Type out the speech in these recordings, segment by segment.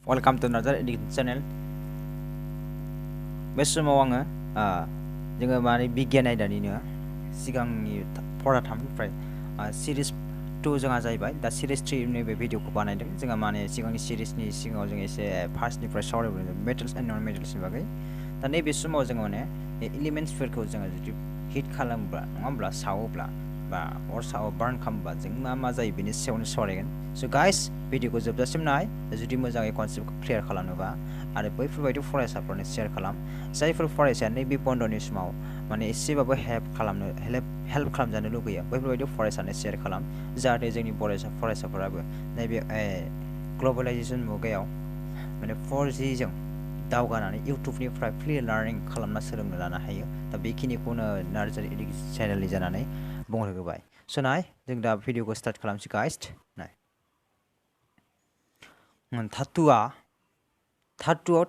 Welcome to another edition channel. बे समाव आङो जोङो माने बिगियान आयदानिनो सिगांनि फराथामनिफ्राय सिरिज 2 जोंहा जाहैबाय दा सिरिज 3 नि बे भिडिअखौ बानायदों जोंहा माने सिगांनि सिरिजनि सिगाङाव जों एसे फार्स्टनिफ्राय सावरायबोदों मेटल्स एन्ड नन मेटल्सनि बागै दा नैबे समाव जोङो माने एलिमेन्ट्सफोरखौ जोङो जुदि हिट खालामोब्ला नङा होमब्ला सावोब्ला बा अर सावो बार्न खालामोब्ला जों मा जायो बेनि सायावनो सावरायगोन स' गाइस भिडिअखौ जोबजासिम नाय जुदि मोजाङै कनसेप्टखौ क्लियार खालामनोबा आरो बैफोरबायदि फरायसाफोरनो शेयार खालाम जायफोर फरायसाया नैबे बन्द'नि समाव माने एसेबाबो हेल्प खालामजानो लुगैयो बैफोरबायदि फरायसानो शेयार खालाम जाहाथे जोंनि फरायसाफोराबो नैबे ग्लबेलाइजेसन मुगायाव माने 4G जों दावगानानै इउटुबनिफ्राय फ्रि लार्निं खालामना सोलोंनो लानो हायो दा बेखिनिखौनो नार्जारि इडुकेसन चेनेलनि जानानै बुंहरबाय स' नाय जों दा भिडिअखौ स्टार्ट खालामसै गाइस नाय धातुआव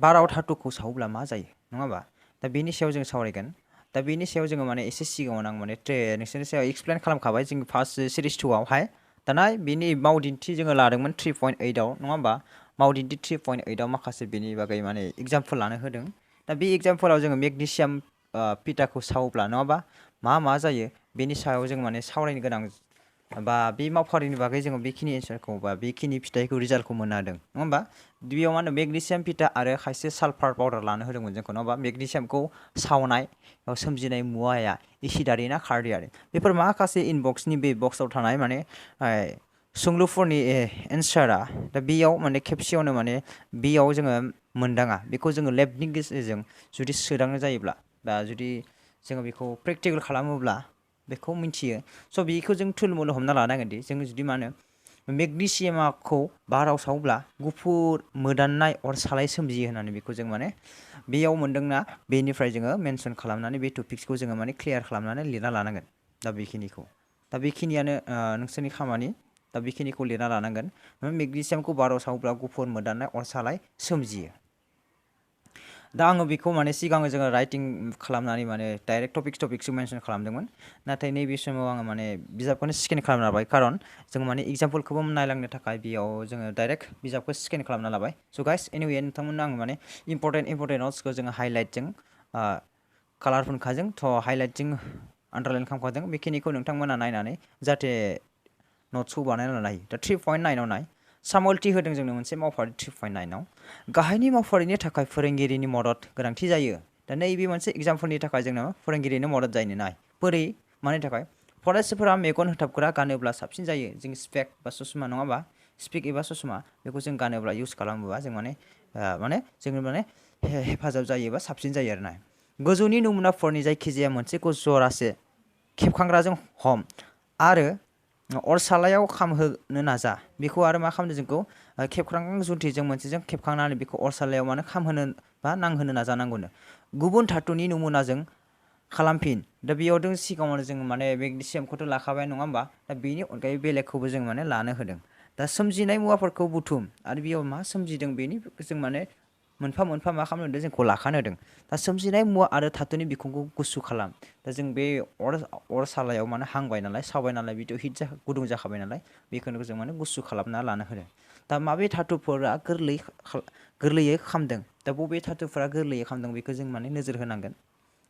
बाराव धातुखौ सावोब्ला मा जायो नङा होमबा दा बेनि सायाव जों सावरायगोन दा बेनि सायाव जोङो माने एसे सिगाङाव आं माने नोंसोरनि सायाव एक्सप्लेन खालामखाबाय जों फार्स्ट सिरिज 2 आवहाय दाना बेनि मावदिन्थि जोङो लादोंमोन 3.8 आव नङा होमबा मावदिन्थि 3.8 आव माखासे बेनि बागै माने एग्जाम्पल लानो होदों दा बे एग्जाम्पलाव जोङो मेग्नेसियाम पिटाखौ सावोब्ला नङाबा मा जायो बेनि सायाव जों माने सावरायनो गोनां बा बे मावफारिनि बागै जोङो बेखिनि एन्सारखौ बा बेखिनि फिथाइखौ रिजाल्टखौ मोननो हादों नङा होमबा बेयाव मा होनो मेग्नेसियाम पिटा आरो खायसे सालफार पाउडार लानो होदोंमोन जोंखौ नङा होमबा मेग्नेसियामखौ सावनायाव सोमजिनाय मुवाया एसिडारि ना खारदैयारि बेफोर माखासे इनबक्सनि बे बक्सआव थानाय माने सोंलुफोरनि एन्सारा दा बेयाव माने खेबसेयावनो माने बेयाव जोङो मोनदाङा बेखौ जोङो लेबनि गेजेरजों जुदि सोदांनो जायोब्ला बा जुदि जोङो बेखौ प्रेक्टिकेल खालामोब्ला बेखौ मिथियो स' बेखौ जों थुलमुल हमना लानांगोन दि जों जुदि मा होनो मेग्नेसियामखौ बाराव सावोब्ला गुफुर मोदाननाय अर सालाय सोमजियो होननानै बेखौ जों माने बेयाव मोनदोंना बेनिफ्राय जोङो मेनसन खालामनानै बे टपिक्सखौ जोङो माने क्लियार खालामनानै लिरना लानांगोन दा बेखिनियानो नोंसोरनि खामानि दा बेखिनिखौ लिरना लानांगोन मेग्नेसियामखौ बाराव सावोब्ला गुफुर मोदाननाय अर सालाय सोमजियो दा आङो बेखौ माने सिगाङो जोङो राइटिं खालामनानै माने डाइरेक्ट टपिक्सखौ मेनसन खालामदोंमोन नाथाय नैबे समाव आङो माने बिजाबखौनो स्केन खालामना लाबाय खारन जों माने एग्जाम्पलखौबो नायलांनो थाखाय बेयाव जोङो डाइरेक्ट बिजाबखौ स्केन खालामना लाबाय स' गाइस एनिवे नोंथांमोननो आङो माने इम्परटेन्ट नट्सखौ जोङो हाइलाइटजों कालार फुनखाजों थ' हाइलाइटजों आन्डारलाइन खालामखादों बेखिनिखौ नोंथांमोना नायनानै जाहाथे नट्सखौ बानायना लानो हायो दा 3.9 आव नाय सामलथि होदों जोंनो मोनसे मावफारि 3.9 आव गाहायनि मावफारिनि थाखाय फोरोंगिरिनि मदद गोनांथि जायो दा नैबे मोनसे एग्जाम्पलनि थाखाय जोंनो फोरोंगिरिनो मदद जायो नाय बोरै मानि थाखाय फरायसाफोरा मेगन होथाबग्रा गानोब्ला साबसिन जायो जों स्पेक बा ससमा नङाबा स्पेक एबा ससमा बेखौ जों गानोब्ला इउज खालामोबा जों माने जोङो माने हेफाजाब जायो बा साबसिन जायो आरोना गोजौनि नमुनाफोरनि जायखिजाया मोनसेखौ जरासे खेबखांग्राजों हम आरो अर सालायाव खामहोनो नाजा बेखौ आरो मा खालामदों जोंखौ खेबखांग्रा जुन्थिजों मोनसेजों खेबखांनानै बेखौ अर सालायाव मानो खामहोनो बा नांहोनो नाजानांगौनो गुबुन धातुनि नमुनाजों खालामफिन दा बेयाव जों सिगाङावनो जों माने मेग्नेसियामखौथ' लाखाबाय नङा होमबा दा बेनि अनगायै बेलेगखौबो जों माने लानो होदों दा सोमजिनाय मुवाफोरखौ बुथुम आरो बेयाव मा सोमजिदों बेनि जों माने मोनफा मोनफा मा खालामनो होदों जोंखौ लाखानो होदों दा सोमजिनाय मुवा आरो धातुनि बिखुंखौ गुसु खालाम दा जों बे अर सालायाव माने हांबाय नालाय सावबाय नालाय बिथ' गुदुं जाखाबाय नालाय बेखौनो जों माने गुसु खालामना लानो होदों दा माबे धातुफोरा गोरलैयै खामदों दा बबे धातुफोरा गोरलैयै खामदों बेखौ जों माने नोजोर होनांगोन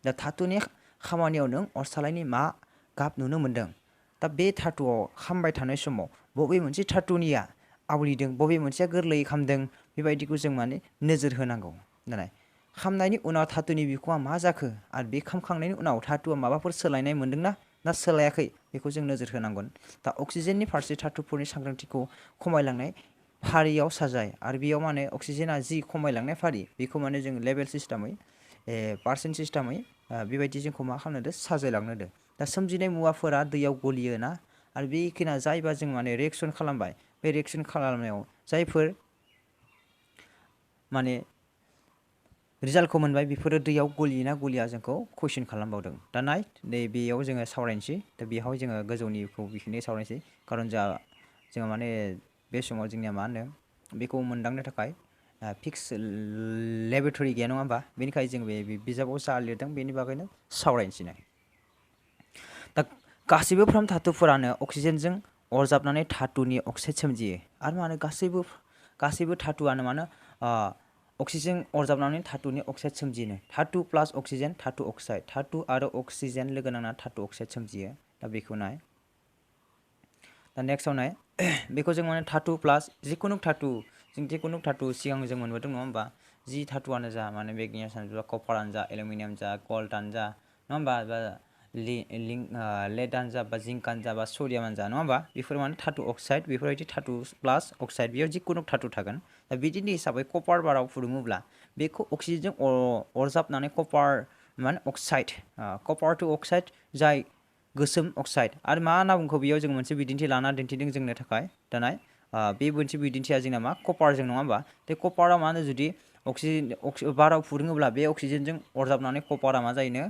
दा धातुनि खामानियाव नों अर सालायनि मा गाब नुनो मोन्दों दा बे धातुआव खामबाय थानाय समाव बबे मोनसे धातुनिया आवलिदों बबे मोनसेया गोरलैयै खामदों बेबायदिखौ जों माने नोजोर होनांगौ नालाय खामनायनि उनाव धातुनि बिखुङा मा जाखो आरो बे खामखांनायनि उनाव धातुआ माबाफोर सोलायनाय मोन्दोंना ना सोलायाखै बेखौ जों नोजोर होनांगोन दा अक्सिजेननि फारसे धातुफोरनि सांग्रांथिखौ खमायलांनाय फारियाव साजाय आरो बेयाव माने अक्सिजेना जि खमायलांनाय फारि बेखौ माने जों लेभेल सिस्टेमै पार्सेन्ट सिस्टेमै बेबायदि जोंखौ मा खालामनो साजायलांनो होदो दा सोमजिनाय मुवाफोरा दैयाव गलियो ना आरो बेखिना जायबा जों माने रिएक्सन खालामबाय बे रिएक्सन खालामनायाव जायफोर माने रिजाल्टखौ मोनबाय बेफोरो दैयाव गलियोना गलिया जोंखौ कुइसन खालामबावदों दा नाय बेयाव जोङो सावरायनोसै दा बेयाव जोङो गोजौनिखौ बेखिनि सावरायनोसै खारन जोङो माने बे समाव जोंनिया मा होनो बेखौ मोनदांनो थाखाय फिक्स लेबरेटरि गैया नङा होमबा बेनिखायनो जों बे बिजाबाव जा लिरदों बेनि बागैनो सावरायनोसै नाय दा गासैबो धातुफोरानो अक्सिजेनजों अरजाबनानै धातुनि अक्साइड सोमजियो आरो मानो गासैबो धातुआनो मानो अक्सिजेन अरजाबनानै धातुनि अक्साइड सोमजियो धातु प्लास अक्सिजेन धातु अक्साइड धातु आरो अक्सिजेन लोगो नांना धातु अक्साइड सोमजियो दा बेखौ नाय दा नेक्स्टआव नाय बेखौ जों माने धातु प्लास जिकुनु धातु जों जिकुनु धातु सिगां जों मोनबोदों नङा होमबा जि धातुआनो जा माने मेगनेसियाम कपारानो जा एलुमिनियाम जा गल्डआनो जा नङा होमबा बा लेडानो जा बा जिंकानो जा बा सडियामानो जा नङा होमबा बेफोर माने धातु अक्साइड बेफोरबायदि धातु प्लास अक्साइड बेयाव जिकुनु धातु थागोन दा बिदिनि हिसाबै कपार बाराव फुदुङोब्ला बेखौ अक्सिजेनजों अरजाबनानै कपार माने अक्साइड कपार टु अक्साइड जाय गोसोम अक्साइड आरो मा होनना बुंखो बेयाव जों मोनसे बिदिन्थि लाना दिन्थिदों जोंनो थाखाय दानाय बे मोनसे बिदिन्थिया जोंना मा कपारजों नङा होमबा बे कपारा मा होनो जुदि अक्सिजेन बाराव फुदुङोब्ला बे अक्सिजेनजों अरजाबनानै कपारा मा जायोनो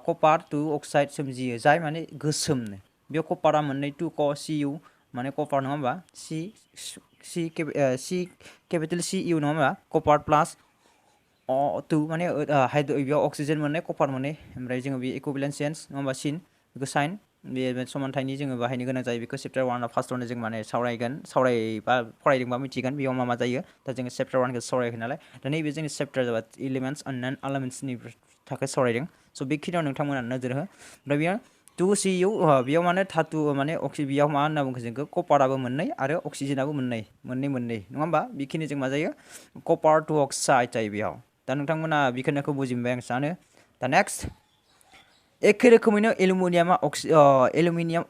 कपार टु अक्साइड सोमजियो जाय माने गोसोमनो बेयाव कपारा मोननै टु क सि इउ माने कपार नङा होमबा सि केपिटेल सि इउ नङा होमबा कपार प्लास टु माने बेयाव अक्सिजेन मोननाय कपार मोननाय ओमफ्राय जोङो बे इकुइभेलेन्ट चेन्ज नङा होमबा सिन बेखौ साइन बे समानथायनि जोङो बाहायनो गोनां जायो बेखौ चेप्टार 1 फार्स्टआवनो जों माने सावरायबा फरायदोंबा मिथिगोन बेयाव मा जायो दा जोङो चेप्टार 1खौ सावरायगोन नालाय दा नैबे जोंनि चेप्टार जाबाय एलिमेन्ट्स एन्ड नन एलिमेन्ट्सनि थाखाय सावरायदों स' बेखिनियाव नोंथांमोना नोजोर हो ओमफ्राय बेयाव टु सि इउ बेयाव माने धातु माने बेयाव मा होनना बुङो जोंखौ कपाराबो मोननै आरो अक्सिजेनाबो मोननै नङा होमबा बेखिनि जों मा जायो कपार टु अक्साइड जायो बेयाव दा नोंथांमोना बेखिनिखौ बुजिमोनबाय आं सानो दा नेक्स्ट एखे रोखोमैनो एलुमिनियाम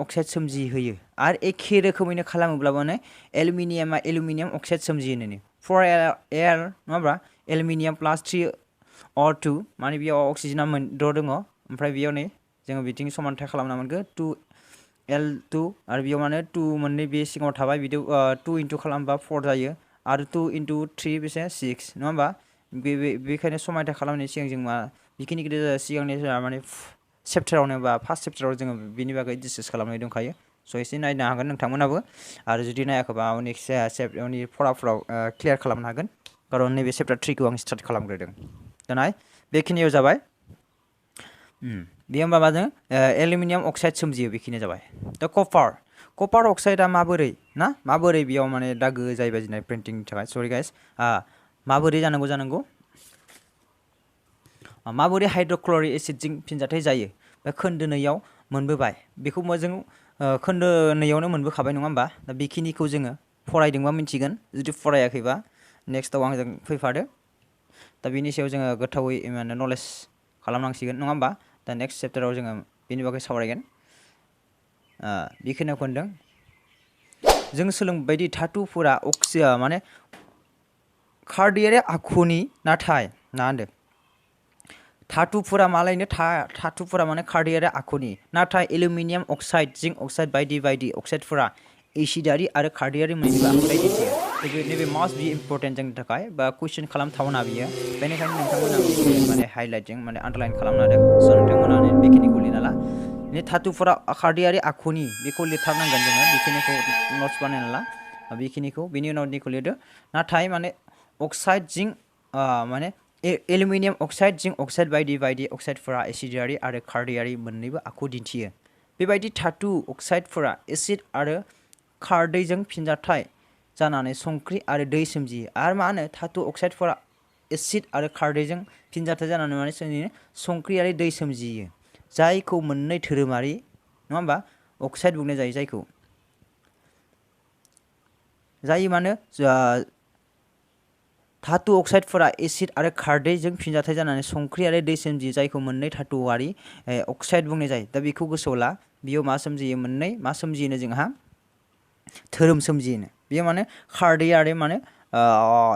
अक्साइड सोमजिहोयो आरो एखे रोखोमैनो खालामोब्ला माने एलुमिनियाम अक्साइड सोमजिहोनो फर एल नङा होमबा एलुमिनियाम प्लास 3 माने बेयाव अक्सिजेना द' दङ ओमफ्राय बेयाव नै जोङो बिथिं समानथाय खालामना मोनगोन 2L2 आरो बेयाव माने 2 मोननै बे सिगाङाव थाबाय बिदियाव 2 इन्टु खालामबा 4 जायो आरो 2 इन्टु 3 बेसे 6 नङा होमबा बेखायनो समानथाय खालामनायनि सिगां जों मा बेखिनि सिगांनि माने चेप्टारावनो बा फार्स्ट चेप्टाराव जोङो बिनि बागै डिसकास खालामनाय दंखायो स' एसे नायनो हागोन नोंथांमोनाबो आरो जुदि नायाखैबा नेक्स्ट फराफोराव क्लियार खालामनो हागोन खारन नैबे चेप्टार 3खौ आं स्टार्ट खालामग्रोदों दाना बेखिनियाव जाबाय बे होमबा माजों एलुमिनियाम अक्साइड सोमजियो बेखिनि जाबाय दा कपार अक्साइडआ माबोरै बेयाव माने दागो जायोबा जोंना प्रिन्टिंनि थाखाय सरि गाइस माबोरै जानांगौ माबोरै हाइड्र'क्ल'रिक एसिडजों फिनजाथाय जायो बे खोन्दो 2आव मोनबोबाय बेखौ जों खोन्दो 2आवनो मोनबोखाबाय नङा होमबा दा बेखिनिखौ जोङो फरायदोंबा मिथिगोन जुदि फरायाखैबा नेक्स्टआव आंजों फैफादो दा बेनि सायाव जोङो गोथौवै माने नलेज खालामनांसिगोन नङा होमबा दा नेक्स्ट चेप्टाराव जोङो बेनि बागै सावरायगोन बेखिनियाव होनदों जों सोलोंबायदि धातुफोरा माने कार्डियारि आखुनि नाथाय मा होनदों धातुफोरा मालायनो धातुफोरा माने कार्डियारि आखुनि नाथाय एलुमिनियाम अक्साइड जिंक अक्साइड बायदि अक्साइडफोरा एसिडारि आरो कार्डियारि मोननैबो आखुथाय दिन्थियो नैबे मास्ट बि इम्परटेन्ट जोंनि थाखाय बा कुइसन खालामथावना बियो बेनिखायनो नोंथांमोना माने हाइलाइटजों माने आन्डारलाइन खालामना होदों स' नोंथांमोना बेखिनिखौ लिरना ला धातुफोरा कार्डियारि आखुनि बेखौ लिरथारनांगोन जोङो बेखिनिखौ नट्स बानायना ला बेखिनिखौ बेनि उनाव निखौ लिरदो नाथाय माने अक्साइड जिंक माने एलुमिनियाम अक्साइड जिंक अक्साइड बायदि अक्साइडफोरा एसिडारि आरो कार्डियारि मोननैबो आखु दिन्थियो बेबायदि धातु अक्साइडफोरा एसिड आरो खारदैजों फिनजाथाय जानानै संख्रि आरो दै सोमजियो आरो मा होनो धातु अक्साइडफोरा एसिड आरो खारदैजों फिनजाथाय जानानै माने संख्रि आरो दै सोमजियो जायखौ मोननै धोरोमारि नङा होमबा अक्साइड बुंनाय जायो जायो मानो धातु अक्साइडफोरा एसिड आरो खारदैजों फिनजाथाय जानानै संख्रि आरो दै सोमजियो जायखौ मोननै धातुआरि अक्साइड बुंनाय जायो दा बेखौ गोसोआव ला बेयाव मा सोमजियो मोननै मा सोमजियोनो जोंहा धोरोम सोमजियोनो बेयो माने खारदैयारि माने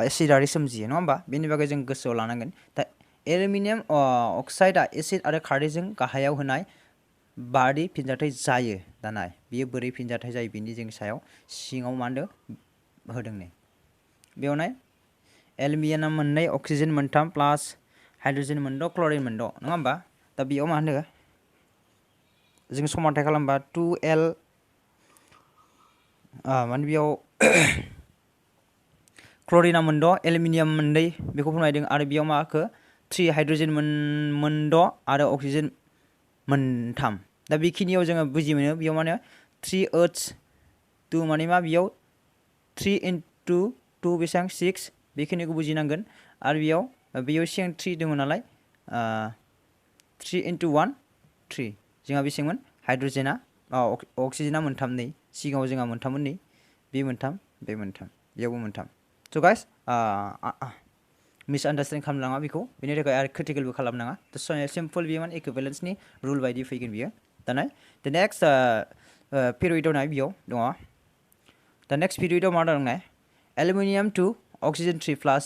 एसिडारि सोमजियो नङा होमबा बेनि बागै जों गोसोआव लानांगोन दा एलुमिनियाम अक्साइडआ एसिड आरो खारदैजों गाहायाव होनाय बायदि फिनजाथाय जायो दाना बेयो बोरै फिनजाथाय जायो बेनि जों सायाव सिङाव मा होदों नै बेयाव नाय एलुमिनियाम मोननै अक्सिजेन मोनथाम प्लास हाइड्रजेन मोनद' क्ल'रिन मोनद' नङा होमबा दा बेयाव मा होनो जों समानथाय खालामबा 2L माने बेयाव क्ल'रिना मोनद' एलुमिनियाम मोननै बेखौ फोरमायदों आरो बेयाव मा होखो 3 हाइड्रजेन मोनद' आरो अक्सिजेन मोनथाम दा बेखिनियाव जोङो बुजि मोनो बेयाव माने 3H2 माने मा बेयाव 3 into 2 बेसेबां 6 बेखिनिखौ बुजिनांगोन आरो बेयाव सिगां 3 दङ नालाय 3 into 1 3 जोंहा बेसेबांमोन हाइड्रजेना अक्सिजेना मोनथाम नै सिगाङाव जोंहा मोनथाममोन नै बे मोनथाम बे मोनथाम बेयावबो मोनथाम स' गाइस मिसआन्डारस्टेन्ड खालामनाङा बेखौ बेनि थाखाय आरो क्रिटिकेलबो खालामनाङा थ' सिम्पल बेयो माने इकुइभेलेन्सनि रुल बायदि फैगोन बियो दानाय दा नेक्स्ट पिरियडआव नाय बेयाव दङ दा नेक्स्ट पिरियडआव मा दं नाय एलुमिनियाम 2 अक्सिजेन 3 प्लास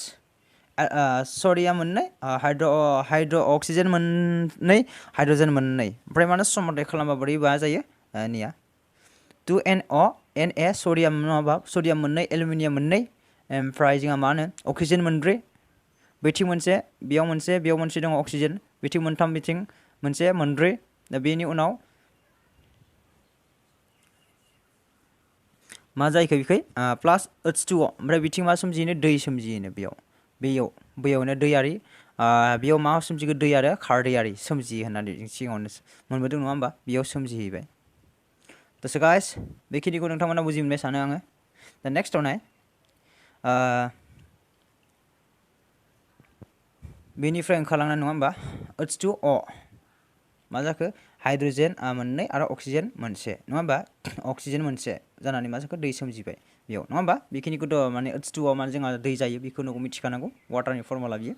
सडियाम मोननै हाइड्र अक्सिजेन मोननै हाइड्रजेन मोननै ओमफ्राय माने समानथाय खालामबा बोरै मा जायो निया 2NO Na सडियाम नङाबा सडियाम मोननै एलुमिनियाम मोननै ओमफ्राय जोंहा मा होनो अक्सिजेन मोनब्रै बेथिं मोनसे बेयाव मोनसे दङ अक्सिजेन बेथिं मोनथाम बिथिं मोनसे मोनब्रै दा बेनि उनाव मा जायैखो बिखै प्लास H2O ओमफ्राय बिथिं मा सोमजियोनो दै सोमजियोनो बैयावनो दैयारि बेयाव मा सोमजिगोन दै आरो खारदैयारि सोमजियो होननानै जों सिगाङावनो मोनबोदों नङा होमबा बेयाव सोमजिहैबाय थ' गाइस बेखिनिखौ नोंथांमोना बुजि मोनबाय सानो आङो दा नेक्स्टआव नाय बेनिफ्राय ओंखारलांनाय नङा होमबा H2O मा जाखो हाइड्रजेन मोननै आरो अक्सिजेन मोनसे नङा होमबा अक्सिजेन मोनसे जानानै मा जाखो दै सोमजिबाय बेयाव नङा होमबा बेखिनिखौथ' माने H2O माने जोंहा दै जायो बेखौ नोंखौ मिथिखानांगौ वाटारनि फर्मुला बियो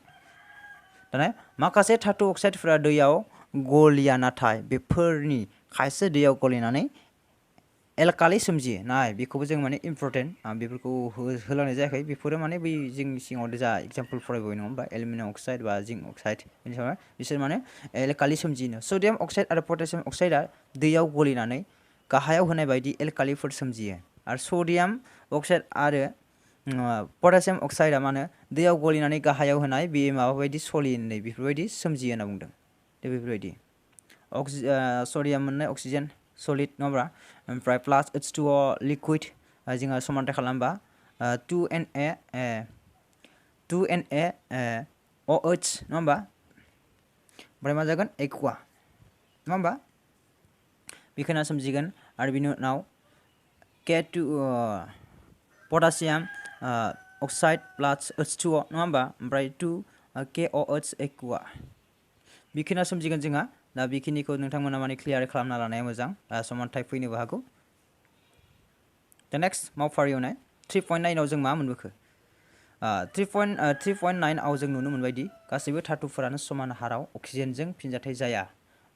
दाना माखासे धातु अक्साइडफोरा दैयाव गलिया नाथाय बेफोरनि खायसे दैयाव गलिनानै एलकालि सोमजियो नाय बेखौबो जों माने इम्परटेन्ट बेफोरखौ होलांनाय जायाखै बेफोरो माने बै जोंनि सिगाङाव जा एग्जाम्पल फरायबाय नङा होमबा एलुमिनियाम अक्साइड बा जिंक अक्साइड बेनि सायाव बिसोर माने एलकालि सोमजियो सडियाम अक्साइड आरो पटासियाम अक्साइडआ दैयाव गलिनानै गाहायाव होनाय बायदि एलकालिफोर सोमजियो आरो सडियाम अक्साइड आरो पटासियाम अक्साइडआ मा होनो दैयाव गलिनानै गाहायाव होनाय बे माबा बायदि सलिनै बेफोरबायदि सोमजियो होनना बुंदों बेफोरबायदि सडियाम मोननाय अक्सिजेन सलिड नङा होमबा ओमफ्राय प्लास H2O लिकुइड जोंहा समानथाय खालामबा 2Na OH नङा होमबा ओमफ्राय मा जागोन एक्वा नङा होमबा बेखिनिया सोमजिगोन आरो बिनि उनाव K2 पटासियाम अक्साइड प्लास H2O नङा होमबा ओमफ्राय 2KOH एक्वा बेखिनिया सोमजिगोन जोंहा दा बेखिनिखौ नोंथांमोना माने क्लियार खालामना लानाया मोजां समानथाय फैनोबो हागौ दा नेक्स्ट मावफारियाव नाय 3.9 जों मा मोनबोखो 3.9 जों नुनो मोनबायदि गासैबो धातुफोरानो समान हाराव अक्सिजेनजों फिनजाथाय जाया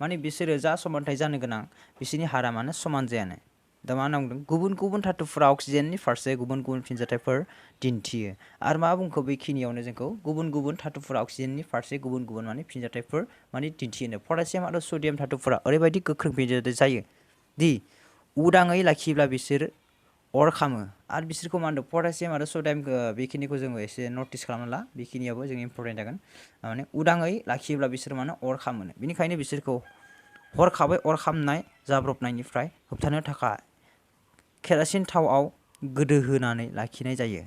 माने बिसोरो जा समानथाय जानो गोनां बिसोरनि हारा माने समान जायानो दा मा होनना बुंदों गुबुन गुबुन धातुफोरा अक्सिजेननि फारसे गुबुन गुबुन फिनजाथायफोर दिन्थियो आरो मा बुंखो बेखिनियावनो जोंखौ गुबुन गुबुन धातुफोरा अक्सिजेननि फारसे गुबुन गुबुन माने फिनजाथायफोर माने दिन्थियो पटासियाम आरो सडियाम धातुफोरा ओरैबायदि गोख्रों फिनजाथाय जायो दि उदाङै लाखियोब्ला बिसोर अर खामो आरो बिसोरखौ मा होनदों पटासियाम आरो सडियाम बेखिनिखौ जोङो एसे नटिस खालामना ला बेखिनियावबो जों इम्परटेन्ट जागोन माने उदाङै लाखियोब्ला बिसोर माने अर खामो बेनिखायनो बिसोरखौ हरखाबै अर खामनाय जाब्रबनायनिफ्राय होबथानो थाखाय केरासिन थावआव गोदो होनानै लाखिनाय जायो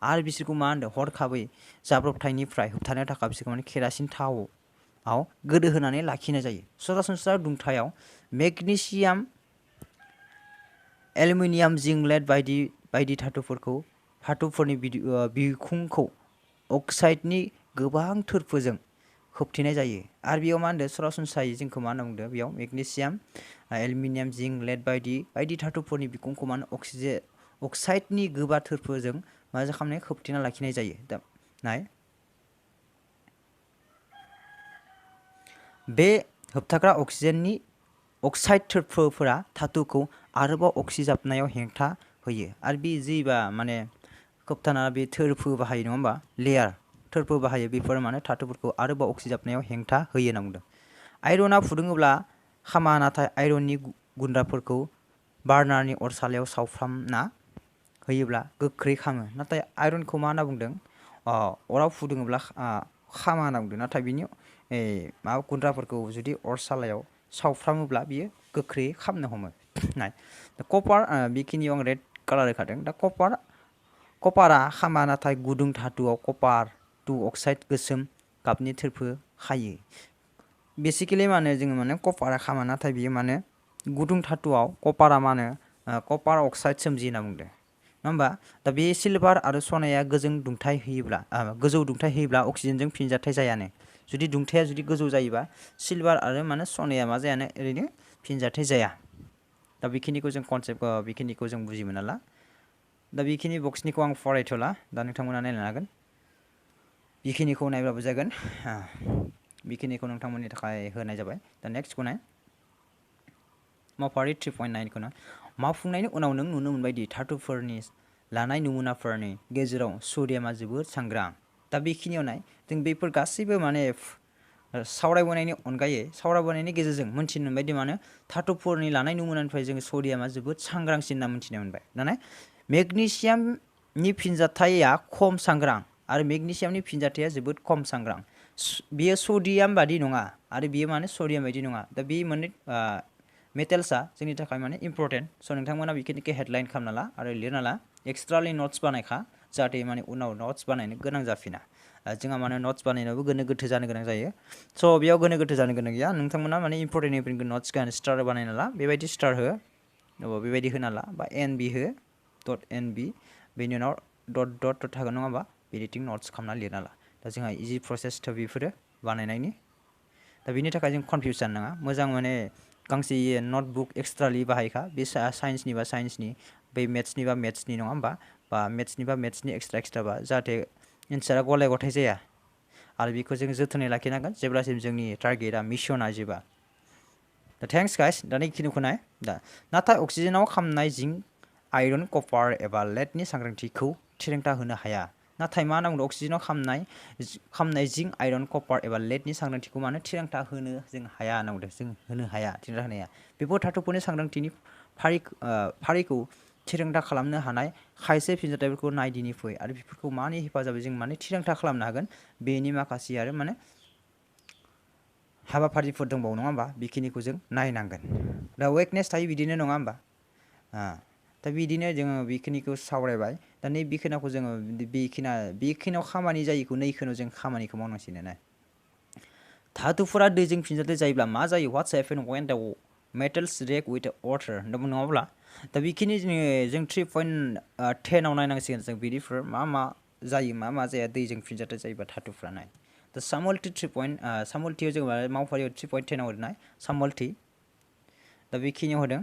आरो बिसोरखौ मा होनदों हरखाबै जाब्रबथायनिफ्राय होबथानो थाखाय बिसोरखौ माने केरासिन थावआव गोदो होनानै लाखिनाय जायो सरासनस्रा दुंथायाव मेगनेसियाम एलुमिनियाम जिंक लेड बायदि धातुफोरनि बिखुंखौ अक्साइडनि गोबां थोरफोजों होबथेनाय जायो आरो बेयाव मा होनदों सरासनस्रायै जोंखौ मा होनना बुंदों बेयाव मेगनेसियाम एलुमिनियाम जिंक लेड बायदि धातुफोरनि बिखुंखौ मा होनो अक्साइडनि गोबा थोरफोजों मा खालामनाय होबथेना लाखिनाय जायो दा नाय बे होबथाग्रा अक्साइड थोरफोफोरा धातुखौ आरोबाव अक्सिजाबनायाव हेंथा होयो आरो बे जिबा माने होबथाना बे थोरफो बाहायो नङा होमबा लेयार थोरफो बाहायो बेफोर माने धातुफोरखौ आरोबाव अक्सिजाबनायाव हेंथा होयो होनना बुंदों आयरना फुदुङोब्ला खामा नाथाय आयरननि गुन्द्राफोरखौ बार्नारनि अरसालायाव सावफ्रामना होयोब्ला गोख्रै खामो नाथाय आयरनखौ मा होनना बुंदों अराव फुदुङोब्ला खामा होनना बुंदों नाथाय बिनि माबा गुन्द्राफोरखौ जुदि अरसालायाव सावफ्रामोब्ला बियो गोख्रैयै खामनो हमो नाय कपार बेखिनियाव आं रेड कालार होखादों दा कपारा खामा नाथाय गुदुं धातुआव कपार 2 अक्साइड गोसोम गाबनि थोरफो खायो बेसिकेलि माने जोङो माने कपारा खामा नाथाय बियो माने गुदुं धातुआव कपारा मा होनो कपार अक्साइड सोमजियो होनना बुंदों नङा होमबा दा बे सिलभार आरो सनाया गोजौ दुंथाय होयोब्ला अक्सिजेनजों फिनजाथाय जायानो जुदि दुंथाया जुदि गोजौ जायोबा सिलभार आरो माने सनाया मा जायानो ओरैनो फिनजाथाय जाया दा बेखिनिखौ जों कनसेप्ट बेखिनिखौ जों बुजि मोनाला दा बेखिनि बक्सनिखौ आं फरायथ'ला दा नोंथांमोना नायनो हागोन बेखिनिखौ नायब्लाबो जागोन बेखिनिखौ नोंथांमोननि थाखाय होनाय जाबाय दा नेक्स्टखौ नाय मावफारि 3.9 खौ मावफुंनायनि उनाव नों नुनो मोनबायदि धातुफोरनि लानाय नमुनाफोरनि गेजेराव सडियामा जोबोद सांग्रां दा बेखिनियाव नाय जों बेफोर गासैबो माने सावरायबोनायनि गेजेरजों मोनथिनो मोनबायदि मानो धातुफोरनि लानाय नमुनानिफ्राय जों सडियामा जोबोद सांग्रांसिन होनना मोनथिनो मोनबाय दाना मेगनेसियामनि फिनजाथाया खम सांग्रां आरो मेगनेसियामनि फिनजाथाया जोबोद खम सांग्रां बियो सडियाम बादि नङा आरो बियो माने सडियाम बायदि नङा दा बे मोननै मेटेल्सआ जोंनि थाखाय माने इम्परटेन्ट स' नोंथांमोना बेखिनिखौ हेडलाइन खालामना ला आरो लिरना ला एक्सट्रालि नट्स बानायखा जाहाथे माने उनाव नट्स बानायनो गोनां जाफिना जोंहा माने नट्स बानायनायावबो गोनो गोथो जानो गोनां जायो स' बेयाव गोनो गोथो जानो गोनां गैया नोंथांमोना माने इम्परटेन्ट नट्सखौ स्टार बानायना ला बेबायदि स्टार हो बेबायदि होना ला बा एन बि हो डट एन बि बेनि उनाव डट थागोन नङा होमबा बिदिथिं नट्स खालामना लिरना ला दा जोंहा इजि प्रसेस बेफोरो बानायनायनि दा बेनि थाखाय जों कनफिउस जानो नाङा मोजां माने गांसे नटबुक एक्सट्रालि बाहायखा बे साइन्सनि बा साइन्सनि बै मेथ्सनि बा मेथ्सनि नङा होमबा बा मेथ्सनि बा मेथ्सनि एक्सट्रा बा जाहाथे एन्सारा गलाय गथाय जाया आरो बेखौ जों जोथोनै लाखिनांगोन जेब्लासिम जोंनि टारगेटआ मिसना जोबा दा थेंक्स गाइस दा बेखिनिखौ नाय दा नाथाय अक्सिजेनाव खामनाय जिंक आयरन कपार एबा लेडनि सांग्रांथिखौ थिरांथा होनो हाया नाथाय मा होनना बुंदों अक्सिजेनाव खामनाय जिंक आयरन कपार एबा लेडनि सांग्रांथिखौ मानो थिरांथा होनो जों हाया होनना बुंदों जों होनो हाया थिरांथा होनो हाया बेफोर धातुफोरनि सांग्रांथिनि फारिखौ थिरांथा खालामनो हानाय खायसे फिनजाथायफोरखौ नायदिनि फै आरो बेफोरखौ मानि हेफाजाबै जों माने थिरांथा खालामनो हागोन बेनि माखासे आरो माने हाबाफारिफोर दंबावो नङा होमबा बेखिनिखौ जों नायनांगोन दा वेकनेस थायो बिदिनो नङा होमबा दा बिदिनो जोङो बेखिनिखौ सावरायबाय दा नै बेखिनिखौ जोङो बेखिनियाव खामानि जायैखौ नैखिनियाव जों खामानिखौ मावनांसिगोन नाय धातुफोरा दैजों फिनजाथाय जायोब्ला मा जायो व्हाट्स हेपेन व्हेन द मेटेल्स रिएक्ट विथ वाटार नङाब्ला दा बेखिनि जों 3.10 आव नायनांसिगोन जों बिदिफोर मा जायो मा जाया दैजों फिनजाथाय जायोबा धातुफ्रा नाय दा सामल्टियाव जों मावफारियाव 3.10 आव होदों सामल्टि दा बेखिनियाव होदों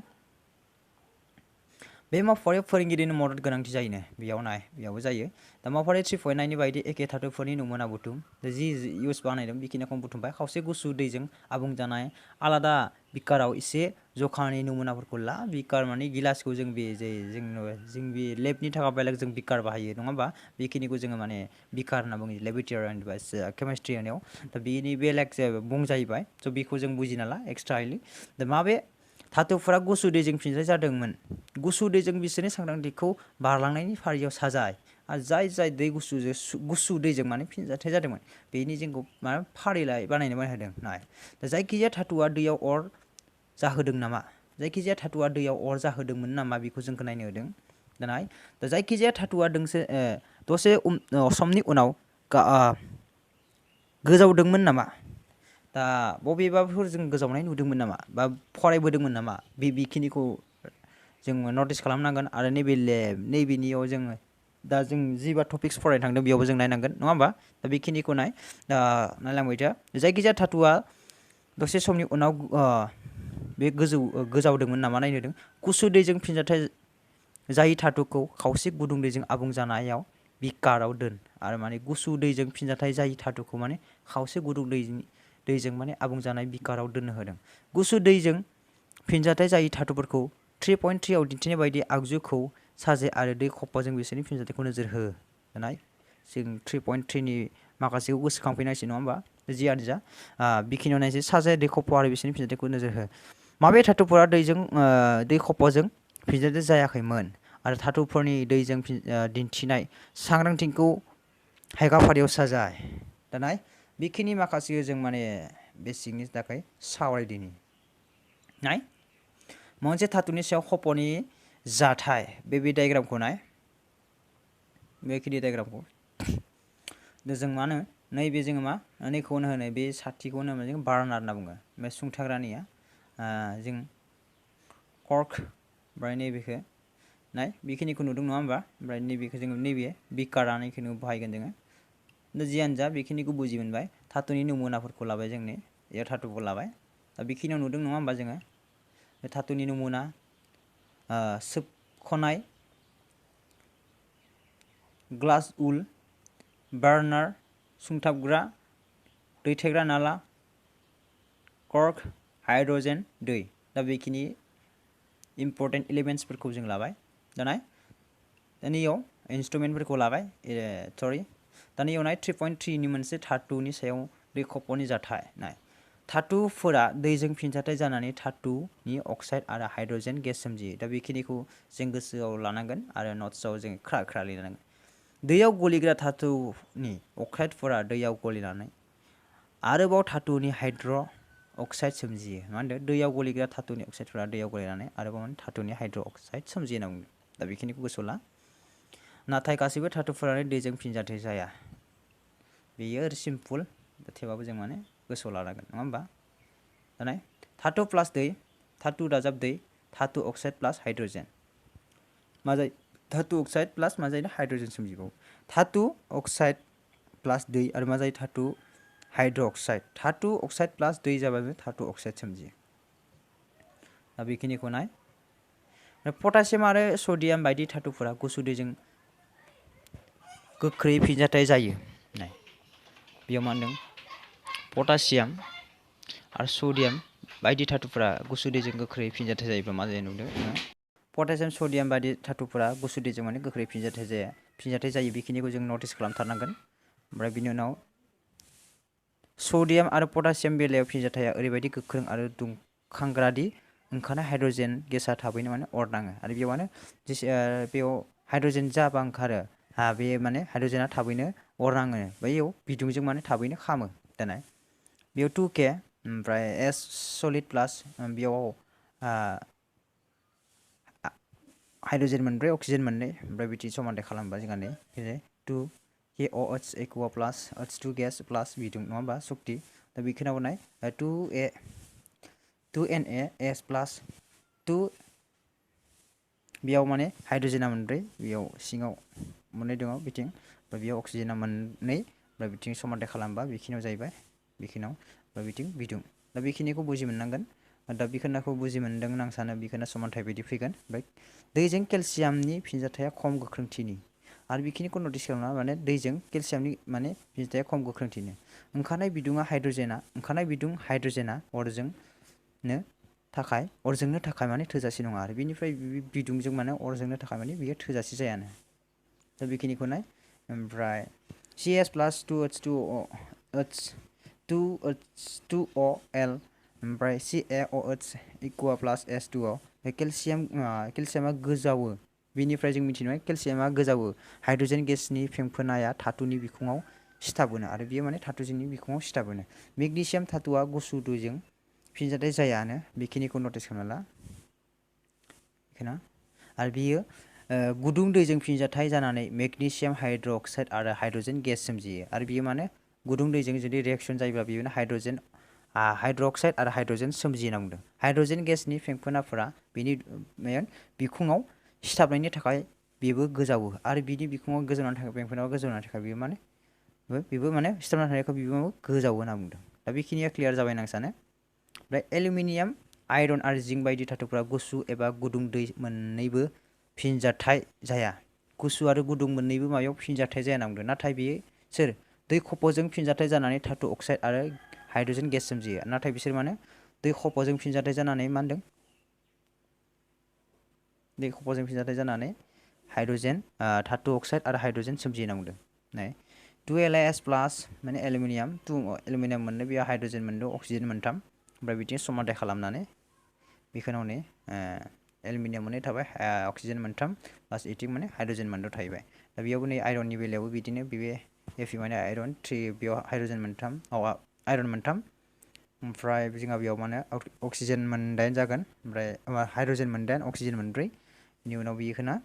बे मावफारियाव फोरोंगिरिनि मदद गोनांथि जायोनो बेयावबो जायो दा मावफारि 3.9 बायदि एखे धातुफोरनि नमुना बुथुम जि इउस बानायदों बेखिनिखौ बुथुमबाय खावसे गुसु दैजों आबुं जानाय आलादा बिकाराव एसे जखानि नमुनाफोरखौ ला बिकार माने गिलासखौ जों बे लेबनि थाखाय बेलेग जों बिकार बाहायो नङा होमबा बेखिनिखौ जोङो माने बिकार होनना बुङो लेबरेटरि एबा केमिस्ट्रि होनायाव दा बेनि बेलेग बुंजाहैबाय स' बेखौ जों बुजिना ला एक्सट्रालि दा माबे धातुफोरा गुसु दैजों फिनजाथाय जादोंमोन गुसु दैजों बिसोरनि सांग्रांथिखौ बारलांनायनि फारियाव साजाय आरो जाय दै गुसु दैजों माने फिनजाथाय जादोंमोन बेनि जोंखौ मा फारिलाइ बानायनो बानायदों नाय दा जायखिजाया धातुआ दैयाव अर जाहोदों नामा जायखिजाया धातुआ दैयाव अर जाहोदोंमोन नामा बेखौ जोंखौ नायनो होदों दानाय दा जायखिजाया धातुआ दसे समनि उनाव गोजावदोंमोन नामा दा बबेबाफोर जों गोजावनाय नुदोंमोन नामा बा फरायबोदोंमोन नामा बेखिनिखौ जोङो नटिस खालामनांगोन आरो नैबेनियाव जोङो दा जों जिबा टपिक्स फरायनो थांदों बेयावबो जों नायनांगोन नङा होमबा दा बेखिनिखौ नायलांबाय था जायखिजाया धातुआ दसे समनि उनाव बे गोजावदोंमोन नामा नायनो होदों गुसु दैजों फिनजाथाय जाय धातुखौ खावसे गुदुं दैजों आबुं जानायाव बिकाराव दोन आरो माने गुसु दैजों फिनजाथाय जाय धातुखौ माने खावसे गुदुं दैजों माने आबुं जानाय बिकाराव दोननो होदों गुसु दैजों फिनजाथाय जाय धातुफोरखौ 3.3 आव दिन्थिनाय बायदि आगजुखौ साजे आरो दै खफ'जों बिसोरनि फिनजाथायखौ नोजोर हो दानाय जों 3.3 नि माखासेखौ गोसोखांफैनांसिगोन नङा होमबा जियानो जा बेखिनियाव नायसै साजे दै खफ' आरो बिसोरनि फिनजाथायखौ नोजोर हो माबे धातुफोरा दै खफ'जों फिनजाथाय जायाखैमोन आरो धातुफोरनि दैजों दिन्थिनाय सांग्रांथिखौ हायगाफारियाव साजाय दानाय बेखिनि माखासे जों माने बेसिकनि थाखाय सावरायदिनि नाय मोनसे धातुनि सायाव खफ'नि जाथाय बे डायग्रामखौ नाय बेखिनि डायग्रामखौ जों मा होनो नैबे जोङो मा नैखौनो होनो बे साथिखौनो जों बार्नार होनना बुङो ओमफ्राय सुंथाग्रानिया जों कर्क ओमफ्राय नैबेखौ नाय बेखिनिखौ नुदों नङा होमबा ओमफ्राय नैबेखौ जोङो नैबे बिकारानिखौनो बाहायगोन जोङो दा जियानो जा बेखिनिखौ बुजि मोनबाय धातुनि नमुनाफोरखौ लाबाय जोंनि एयार धातुखौ लाबाय दा बेखिनियाव नुदों नङा होमबा जोङो बे धातुनि नमुना सोबख'नाय ग्लास उल बार्नार सुंथाबग्रा दैथायग्रा नाला कर्क हाइड्रजेन दै दा बेखिनि इम्पर्टेन्ट एलिमेन्ट्सफोरखौ जों लाबाय दाना नैयाव इन्सट्रुमेन्टफोरखौ लाबाय दा नैयाव नाय 3.3 नि मोनसे धातुनि सायाव दै खफ'नि जाथाय नाय धातुफोरा दैजों फिनजाथाय जानानै धातुनि अक्साइड आरो हाइड्रजेन गेस सोमजियो दा बेखिनिखौ जों गोसोआव लानांगोन आरो नट्सआव जों ख्रा लिरनांगोन दैयाव गलिग्रा धातुनि अक्साइडफोरा दैयाव गलिनानै आरोबाव धातुनि हाइड्र' अक्साइड सोमजियो मा होनदों दैयाव गलिग्रा धातुनि अक्साइडफोरा दैयाव गलिनानै आरोबाव धातुनि हाइड्र' अक्साइड सोमजियो होनना बुंदों दा बेखिनिखौ गोसोआव ला नाथाय गासैबो धातुफोरानो दैजों फिनजाथाय जाया बेयो सिम्पोल थेवबाबो जों माने गोसोआव लानांगोन नङा होमबा दाना धातु प्लास दै धातु दाजाब दै धातु अक्साइड प्लास हाइड्रजेन मा जायो धातु अक्साइड प्लास मा जायो हाइड्रजेन सोमजिबावो धातु अक्साइड प्लास दै आरो मा जायो धातु हाइड्र' अक्साइड प्लास दै जाबानो धातु अक्साइड सोमजियो दा बेखिनिखौ नाय पटासियाम आरो सडियाम बायदि धातुफोरा गुसु दैजों गोख्रै फिनजाथाय जायो नाय बेयाव मा होनदों पटासियाम आरो सडियाम बायदि धातुफोरा गुसु दैजों गोख्रै फिनजाथाय जायोब्ला मा जायो नुदों पटासियाम सडियाम बायदि धातुफोरा गुसु दैजों माने गोख्रै फिनजाथाय जायो बेखिनिखौ जों नटिस खालामथारनांगोन ओमफ्राय बिनि उनाव सडियाम आरो पटासियाम बेलायाव फिनजाथाया ओरैबायदि गोख्रों आरो दुंखांग्रादि ओंखारनाय हाइड्रजेन गेसा थाबैनो माने अर नाङो आरो बेयाव माने बेयाव हाइड्रजेन जाबा ओंखारो बे माने हाइड्रजेना थाबैनो अर नाङो बैयाव बिदुंजों माने थाबैनो खामो दाना बेयाव 2K ओमफ्राय S सलिड प्लास बेयाव हाइड्रजेन मोनब्रै अक्सिजेन मोननै ओमफ्राय बिदि समानथाय खालामबा जोंहा नै 2KOH एकुवा प्लास H2 गेस प्लास बिदुं नङा होमबा सक्ति दा बेखिनियाव नाय 2NaS प्लास 2 बेयाव माने हाइड्रजेना मोनब्रै बेयाव सिङाव मोननै दङ बिथिं ओमफ्राय बेयाव अक्सिजेना मोननै ओमफ्राय बिथिं समानथाय खालामबा बेखिनियाव जाहैबाय बेखिनियाव ओमफ्राय बिथिं बिदुं दा बेखिनिखौ बुजि मोननांगोन दा बेखिनिखौ बुजि मोनदों आं सानो बेखिनिया समानथाय बायदि फैगोन ओमफ्राय दैजों केलसियामनि फिनजाथाया खम गोख्रोंथिनि आरो बेखिनिखौ नटिस खालामना माने दैजों केलसियामनि माने फिनजाथाया खम गोख्रोंथिनि ओंखारनाय बिदुङा हाइड्रजेना अरजोंनो थाखाय माने थोजासे नङा आरो बेनिफ्राय बिदुंजों माने अरजोंनो थाखाय माने बियो थोजासे जायानो दा बेखिनिखौ नाय ओमफ्राय CS प्लास 2H2OL ओमफ्राय CaOH इकुवा प्लास S2O केलसियामा गोजावो बेनिफ्राय जों मिथिनो केलसियामा गोजावो हाइड्रजेन गेसनि फेंफोनाया धातुनि बिखुङाव सिथाबोनो आरो बेयो माने धातुनि बिखुङाव सिथाबोनो मेग्नेसियाम धातुआ गुसु दैजों फिनजाथाय जायानो बेखिनिखौ नटिस खालामना ला बेखिना आरो बियो गुदुं दैजों फिनजाथाय जानानै मेग्नेसियाम हाइड्र' अक्साइड आरो हाइड्रजेन गेस सोमजियो आरो बियो माने गुदुं दैजों जुदि रिएक्सन जायोब्ला बियो हाइड्र' अक्साइड आरो हाइड्रजेन सोमजियो होनना बुंदों हाइड्रजेन गेसनि फेंफोनाफोरा बिनि बिखुङाव सिथाबनायनि थाखाय बेबो गोजावो आरो बिनि बिखुङाव गोजावनानै थाखाय फेंफोनाव गोजावनायनि थाखाय बेबो माने सिथाबना थानायखौ बेबो गोजावो होनना बुंदों दा बेखिनिया क्लियार जाबाय होनना सानो ओमफ्राय एलुमिनियाम आयरन आरो जिंक बायदि धातुफोरा गुसु एबा गुदुं दै मोननैबो फिनजाथाय जाया गुसु आरो गुदुं मोननैबो मायाव फिनजाथाय जाया होनना बुंदों नाथाय बेयो दै खफ'जों फिनजाथाय जानानै धातु अक्साइड आरो हाइड्रजेन गेस सोमजियो नाथाय बिसोर माने दै खफ'जों फिनजाथाय जानानै मा होनदों दै खफ'जों फिनजाथाय जानानै हाइड्रजेन धातु अक्साइड आरो हाइड्रजेन सोमजियो होनना बुंदों नाय 2LaS प्लास माने एलुमिनियाम मोननै बेयाव हाइड्रजेन मोनदों अक्सिजेन मोनथाम ओमफ्राय बिथिं समानथाय खालामनानै बेखिनियाव नै एलुमिनियाम मोननै थाबाय अक्सिजेन मोनथाम प्लास इथिं माने हाइड्रजेन मोनद' थाहैबाय दा बेयावबो नै आयरननि बेलायावबो बिदिनो Fe माने आयरन 3 बेयाव हाइड्रजेन मोनथाम आयरन मोनथाम ओमफ्राय जोंहा बेयाव माने अक्सिजेन मोनदाइन जागोन ओमफ्राय हाइड्रजेन मोनदाइन अक्सिजेन मोनब्रै बेनि उनाव बेखौना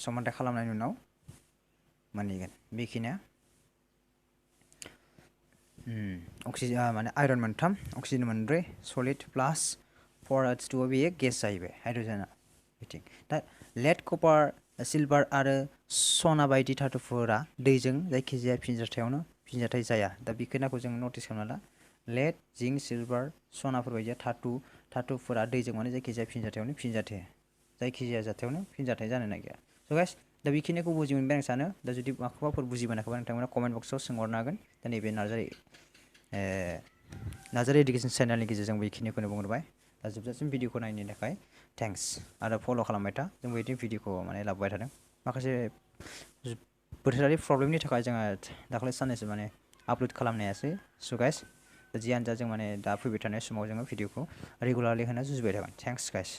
समानथाय खालामनायनि उनाव मोनहैगोन बेखिनिया अक्सिजेन माने आयरन मोनथाम अक्सिजेन मोनब्रै सलिड प्लास 4H2 बेयो गेस जाहैबाय हाइड्रजेना बिथिं दा लेड कपार सिलभार आरो सना बायदि धातुफोरा दैजों जायखिजाया फिनजाथाय जाया दा बे खोथाखौ जों नटिस खालामना ला लेड जिंक सिलभार सनाफोर बायदिया धातुफोरा दैजों माने जायखिजाया फिनजाथाय जानो नागिरा स' गाइस दा बेखिनिखौ बुजि मोनबाय आं सानो दा जुदि माखौबाफोर बुजि मोनाखैबा नोंथांमोना कमेन्ट बक्सआव सोंहरनो हागोन दा नैबे नार्जारि इडुकेसन चेनेलनि गेजेरजों बेखिनिखौनो बुंहरबाय दा जोबजासिम भिडिअखौ नायनो थाखाय थेंक्स आरो फल' खालामबाय था जों बिदि भिडिअखौ माने लाबोबाय थादों माखासे बोथोरारि प्रब्लेमनि थाखाय जोङो दाखालि साननैसो माने आपल'ड खालामनो हायासै स' गाइस जियानो जा जों माने दा फैबाय थानाय समाव जोङो भिडिअखौ रेगुलारलि होनो जुजिबाय थागोन थेंक्स गाइस